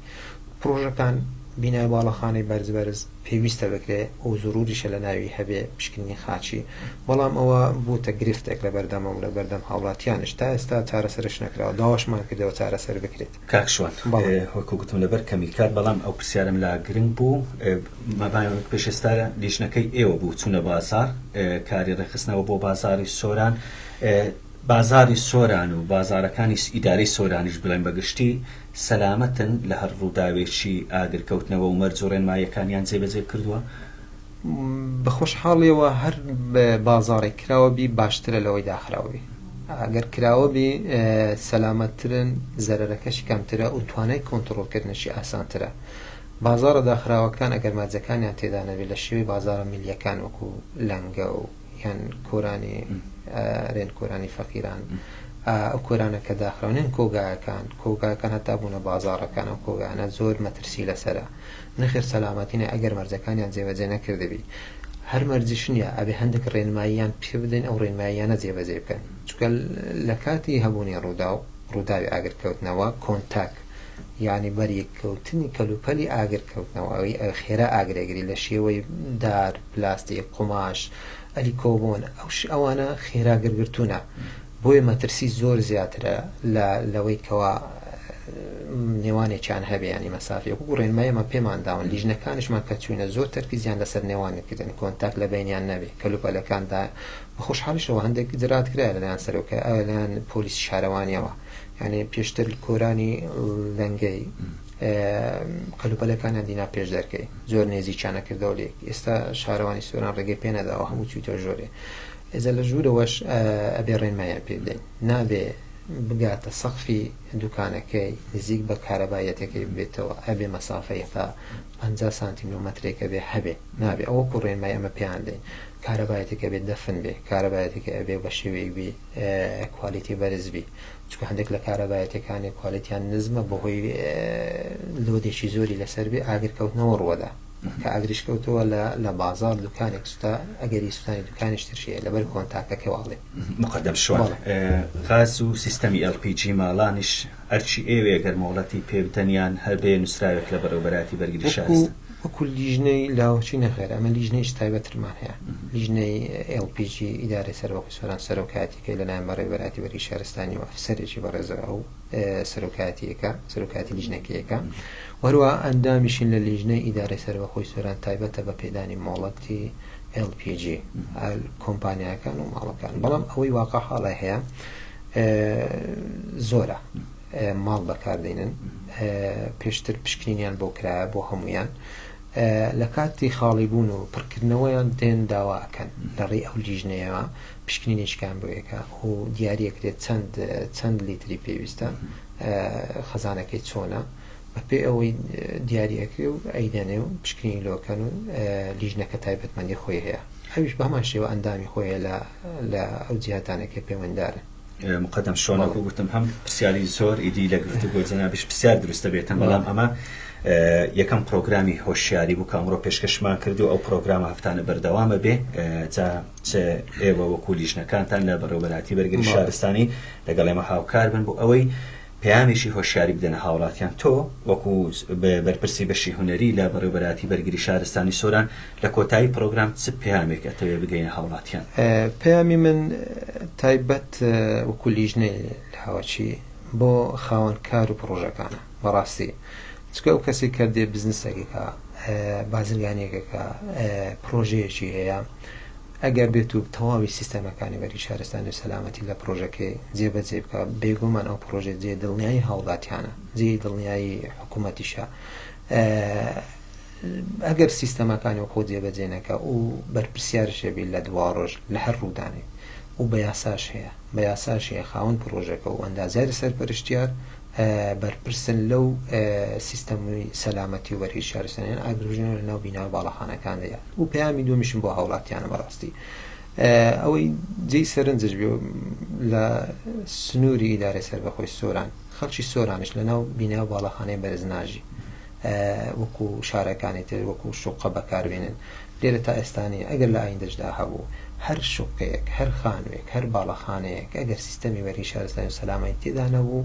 پرۆژەکان بینای باڵەخانەی بەرز بەرز پێویستە بکرێ و زروریشە لە ناوی هەبێ پشکنینی خاچی، بەڵام ئەوە بووتە گرفتێک لە بەردەمم و لە بەردەم هاوڵاتیانش تا ئێستا چارەسەرش نەکراوە، داواشمان کردەوە چارەسەر بکرێت. کاک شوان، بەڵێ. وەکو گوتم لەبەر کەمی کات، بەڵام ئەو پرسیارەم لا گرنگ بوو، پێش ئێستا لیژنەکەی ئێوە بوو چوونە بازاڕ، کاری ڕێکخستنەوە بۆ بازاڕی سۆران، بازاڕی سۆران و بازاڕەکانی ئیدارەی سۆرانیش بڵێن بە گشتی سەلامەتن لە هەر ڕووداوێکی ئاگرکەوتنەوە و مەرج و ڕێنماییەکانیان جێبەجێ کردووە؟ بە خۆشحاڵیەوە هەر بازاڕێک کراوە بی باشترە لەوەی داخراو بی. ئەگەر کراوە بی سەلامەتترن، زەرەرەکەشی کەمترە و توانای کۆنتڕۆڵکردنیشی ئاسانترە. بازاڕە داخراوەکان ئەگەر مەرجەکانیان تێدا نەبێ لە شێوەی بازاڕە میللیەکان وەکو لەنگە و یان کۆرانی رێن کۆرانی فەقیران ئەو کۆرانە کە داخراون یان کۆگایەکان کۆگاکان هەتا بوونە بازاڕەکان ئەو کۆگانە زۆر مەترسی لەسەرە نەخێر سەلامەتی نیە ئەگەر مەرجەکانیان جێبەجێ نەکردبی هەر مەرجیش نییە ئەبێ هەندێک ڕێنماییان پێ بدەین ئەو ڕێنماییانە جێبەجێ بکەن چونکە لە کاتی هەبوونی ڕووداو ڕووداوی ئاگرکەوتنەوە کۆنتاک یانی بەریەککەوتنی کەلوپەلی ئاگرکەوتنەوە ئەوەی خێرا ئاگرەگری لە شێوەی دار، پلاستیک، قوماش، ئەلیکۆبۆن ئەو ئەوانە خێرا گرگرتوونە بۆیە مەترسی زۆر زیاترە لە لەوەی کەوا نێوانێکیان هەبێ ینی مەسافی وەکو ڕێنمایی ئەمە پێمان داون لیژنەکانیشمان کە چوینە زۆر تەرکیزیان لەسەر نێوان کردن کۆنتاک لە بینیان نەبێ کەلوپەلەکاندا بە خۆشحاڵیشەوە هەندێک ئیجرات کرایە لەلایەن سەرۆکە لەلایەن پۆلیسی شارەوانیەوە یانی پێشتر کۆرانی لەنگەی کەلوپەلەکانیان دینا پێش دەرکەی زۆر نێزیکیانە کردەوە لێک ئێستا شارەوانی سۆران ڕێگەی پێ نەداوە هەموو چویتە ژۆرێ ئێزە لە ژوورەوەش ئەبێ ڕێنمایان پێ بدەین نابێ بگاتە سەقفی دوکانەکەی نزیک بە کارەبایەتەکەی بێتەوە ئەبێ مەسافەی تا 50 سانتیم و مەترێکە بێ هەبێ نابێ ئەوە کوڕێنمای ئەمە پێیان دەین کارەبایەتەکە بێت دەفن بێ کارەبایەتەکە ئەبێ بە شێوەیەک بی کوالیتی بەرز بی چونکە هەندێک لە کارەبایەتەکانی کوالیتیان نزمە بەهۆی لۆدێکی زۆری لەسەر بێ ئاگرکەوتنەوە ڕووەدا کە ئاگریش کەوتەوە لە لە بازار دوکانێک سوتا ئەگەری سوتانی دوکانیش ترشەیە لەبەر کۆنتاکەکە واڵێ. مقدم شوان غاز و سیستەمی LPG ماڵانیش ئەرکی ئێوەیە گەر مۆڵەتی پێ بدەن یان هەر بێ نووسراوێک لە بەڕێوەبەرایەتی بەرگری شارستان؟ وەکو لیژنەی لاوەکی نەخێر ئەمە لیژنەیەکی تایبەترمان هەیە لیژنەی LPG ئیدارەی سەربەخۆی سۆران سەرۆکایەتیەکەی لەلایەن بەڕێوەبەرایەتی بەرگری شارستانی و ئەفسەرێکی بەڕێزەوە ئەو سەرۆکایەتیەکە سەرۆکایەتی لیژنەکەیەکە وەروە ئەندامیشین لە لیژنەی ئیدارەی سەربەخۆی سۆران تایبەتە بە پێدانی مۆڵەتی LPG کۆمپانیاکان و ماڵەکان بەڵام ئەوەی واقع حاڵە هەیە زۆرە ماڵ بەکاردێنن پێشتر پشکنینیان بۆ کرایە بۆ هەمویان لە کاتی خاڵی بوون و پڕکردنەوەیان دێن داوا ئەکەن لە ڕێی ئەو لیژنەیەوە پشکنینێکیان بۆ یەکە و دیاریەکرێت چەند چەند لیتری پێویستە خەزانەکەی چۆنە بەپێ ئەوەی دیاریەکرێ و ئەیدەنێ و پشکنینی لۆکەن و لیژنەکە تایبەتمەندی خۆی هەیە ئەویش بە هەمان شێوە ئەندامی خۆی لە لە ئەو جیهاتانە کە پەیوەندارن. مقدم شۆن وەکو گوتم هەم پرسیاری زۆر ئیدی لە گفتوگۆی جەنابیش پرسیار دروست دەبێتن بەڵام ئەمە یەکەم پرۆگرامی هۆشیاری بوو کە ئەمڕۆ پێشکەشمان کرد و ئەو پرۆگرامە هەفتانە بەردەوامە بێ جا چ ئێوە وەکو لیژنەکانتان لە بەڕێوەبەرایەتی بەرگری شارستانی لەگەڵ ئێمە هاوکار بن بۆ ئەوەی پەیامێکی هۆشیاری بدەنە هاوڵاتیان تۆ وەکو بەرپرسی بەشی هونەری لە بەڕێوبەرایەتی بەرگری شارستانی سۆران لە کۆتایی پرۆگرام چ پەیامێک ئەتەوێ بگەینە هاوڵاتیان؟ پەیامی من تایبەت وەکو لیژنەی لاوەکی بۆ خاوەن کار و پڕۆژەکانە بەڕاستی چونکە ئەو کەسێک کە دێ بزنسێکەکە بازرگانیەکەکە پرۆژەیەکی هەیە ئەگەر بێت و تەواوی سیستەمەکانی بەرگری شارستانی و سەلامەتی لە پڕۆژەکەی جێبەجێ بکا، بێگومان ئەو پڕۆژەیە جێی دڵنیایی هاوڵاتیانە، جێی دڵنیایی حکوومەتیشە. ئەگەر سیستەمەکانی وەک خۆی جێبەجێ نەکا و بەرپرسیارش بی لە دواڕۆژ لە هەر ڕوودانێک و بە یاساش هەیە، بە یاساش هەیە خاوەن پڕۆژەکە و ئەندازیاری سەرپەرشتیار بەرپرسن لەو سیستەمی سەلامەتی و بەرگری شارستانی یان ئاگرکوژێنەوە لەناو بینا و باڵەخانەکاندا و پەیامی دووەمیشم بۆ هاوڵاتیانە بەڕاستی ئەوەی جێی سەرنجش بێ لە سنووری ئیدارەی سەربەخۆی سۆران خەڵکی سۆرانش لەناو بینا و باڵەخانەی بەرز ناژی وەکو شارەکانی تر وەکو شوقە بەکاربێنن لێرە تا ئێستا نییە ئەگەر لە ئایندەشدا هەبوو هەر شوقەیەک هەر خانووێک هەر باڵەخانەیەک ئەگەر سیستەمی بەرگری شارستانی و سەلامەتی تێدا نەبوو.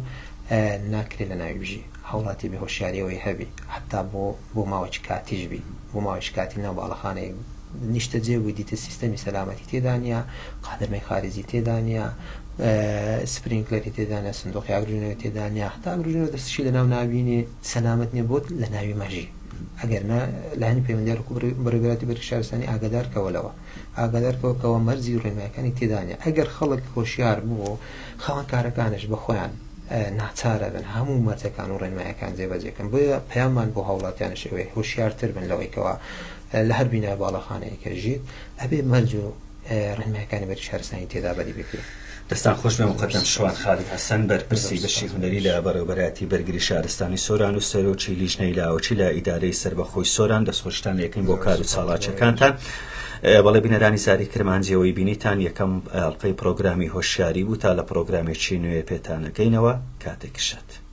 ناکرێ لە ناوی بژی. هاوڵاتی بێ هۆشیاری ئەوەی هەبی حەتا بۆ بۆ ماوەکی کاتیش بی بۆ ماوەکی کاتی ناو باڵەخانەیەک نیشتەجێ بووی دیتە سیستەمی سەلامەتی تێدا نییە قادرمەی خارجی تێدا نییە سپرینکلەری تێدا نییە سندوقی ئاگرژێنەوەی تێدا نییە حەتا ئاگرژێنەوە دەستشی لەناو نابینێ سەلامەت نییە بۆت لە ناوی مەژی ئەگەر نا لایەنی پەیوەندیدار وەکو بەڕێوەبەرایەتی بەرگری شارستانی ئاگادار کەوە لەوە ئاگادار کەوە کەوە مەرجی و ڕێنمایەکانی تێدا نییە ئەگەر خەڵک هۆشیار بوو خاوەن کارەکانش بە خۆیان ناچارە بن هەموو مەرجەکان و ڕێنمایەکان جێبەجێ کەن بۆیە پەیاممان بۆ هاوڵاتیانش ئەوەیە هۆشیارتر بن لەوەی کەوا لە هەر بینای باڵەخانەیەک کە ژیت ئەبێ مەرج و ڕێنمایەکانی بەری شارستانی تێدا بەدی بکرێ. دەستان خۆش بێ موقەدەم شوان خالد حەسەن بەرپرسی بەشی هونەری لە بەڕێوەبەرایەتی بەرگری شارستانی سۆران و سەرۆکی لیژنەی لاوەکی لە ئیدارەی سەربەخۆی سۆران دەستخۆشتان لێکەین بۆ کار و چاڵاکیەکانتان. بەڵێ بینەرانی زاری کرمانجیەوەی بینیتان یەکەم ئەڵقەی پرۆگرامی هۆشیاری بوو تا لە پرۆگرامێکی نوێ پێتانەکەینەوە کاتێکی شاد.